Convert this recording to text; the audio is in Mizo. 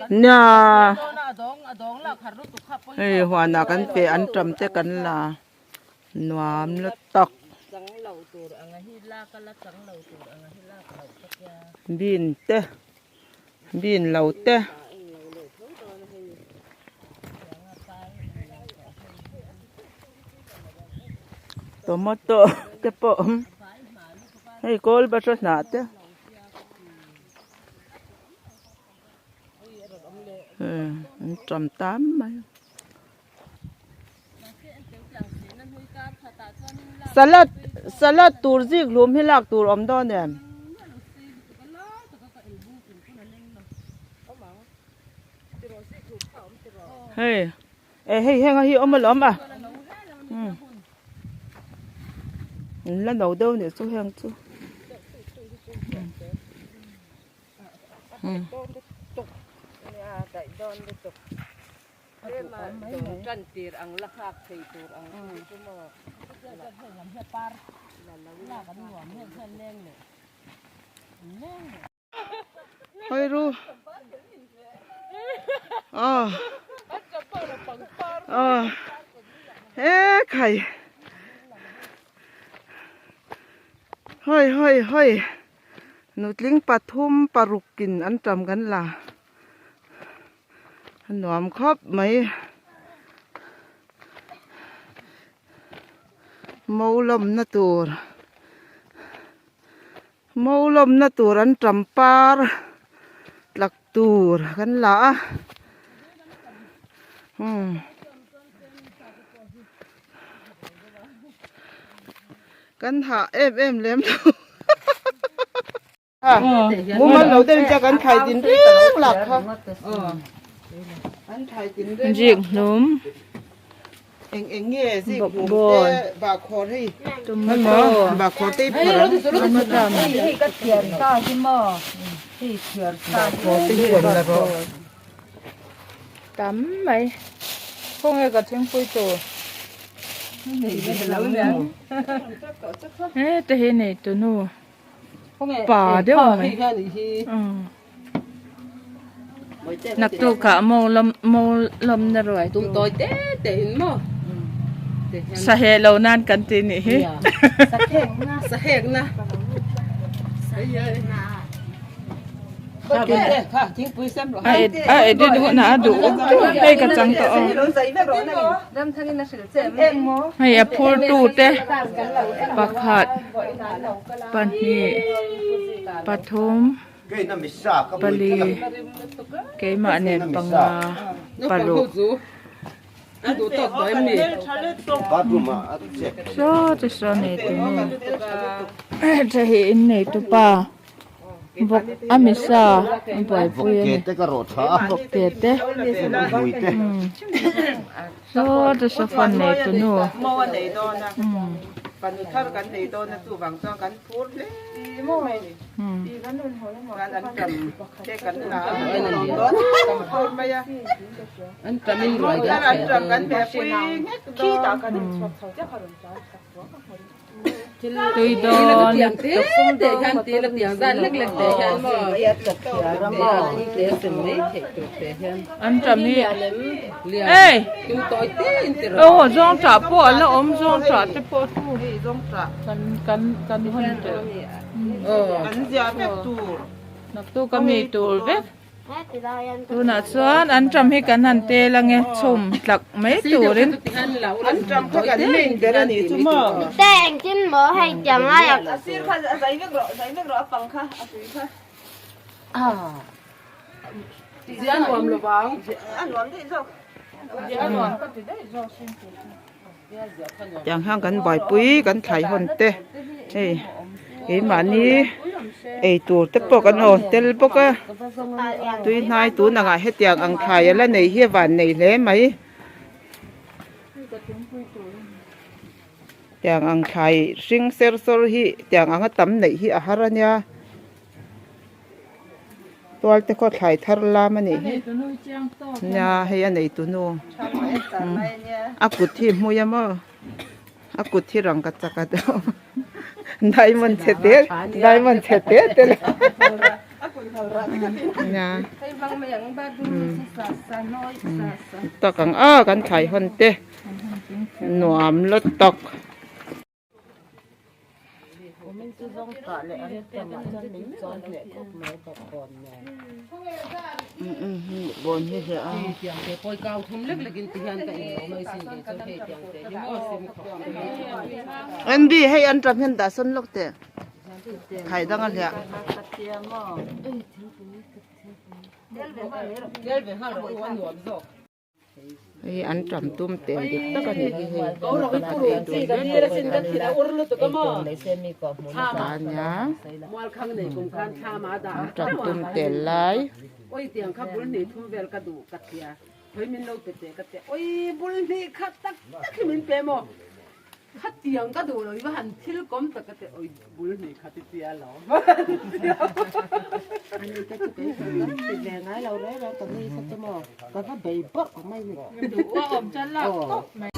Nia hei huanah kan pe antam te kan la nuam la tak bean te bean lo te. Tomato te pawh a awm hei kawl bahra hnah te an tam tam mai salad salad tur zik hlum hi lak tur awm dawn em? Hei Eh hei heng a hi awm alawm a umm an la no deuh anih chu heng chu umm Hoi ru aw aw he khai hoi hoi hoi nutling pathum paruk in an tam kan la a nuam khawp mai mo lawmna tur. Mo lawmna tur an tam par tlak tur kan la a umm kan hah em em lem lo mumal lo deuh in chuan kan thlai tin reng lak kha kan thlai tin reng Zik hlum. Eng eng nge zik hlum te bahkhawr hei Tomato bahkhawr te hi phawrh ang bahkhawr te hi rawn la rawh. Tam mai khawnge ka thingpui tur heta hi nei tunu pa deuh mai Naktuk ah mo lawm mo lawmna ruai tum tawi te te in maw saheh lo nan kan ti nih hi sahek na a edit hunah a duh hei ka chang tawh aw hei a phur tu te pakhat pahnih pathum. Pali keimah nen panga paruk saw te saw nei tu nu heta hi in nei tu pa vawk a misa a buaipui a ni vawk ke te saw te saw fan nei tu nu. Tui dawn an tam hi ei aw zawng tah pawh a la awm zawng tah te pawh kan kan kan hawn tawh naktuk a mi tur vek tunah chuan an tam hi kan han tel ange chhum tlak mai turin. Tiang hian kan buaipui kan thlai hawn te hei keimahni ei tur te pawh kan awn tel bawk a tui hnai tun angah hetiang ang thlai a la nei hi a van nei hle mai tiang ang thlai hring ser sawr hi tiang anga tam neih hi a har a nia. Tual te khaw thlai thar lam a nih hi nia hei a nei tu nu a kut hi hmui a maw a kut hi rangka chak a deuh diamond chhe te diamond chhe te te le. Nia. Tak ang a kan thlai hawn te nuam lutuk. NB hei an ṭam hian dah sawn lawk teh thlai dang a hliah. Hei an ṭam tum tel dik tak a nih hi hei pakhat ei tur mek a nia an ṭam tum tel lai. Khatiang ka duh lo i va han thil kawm tak ka ti oi bul hnih kha ti tia lo. Ani te chu kei chu kan ti ve ngai lo reng reng ka nui kha chu maw ka va bei bawrh mai ni. Duh a awm chuan lak tawp mai.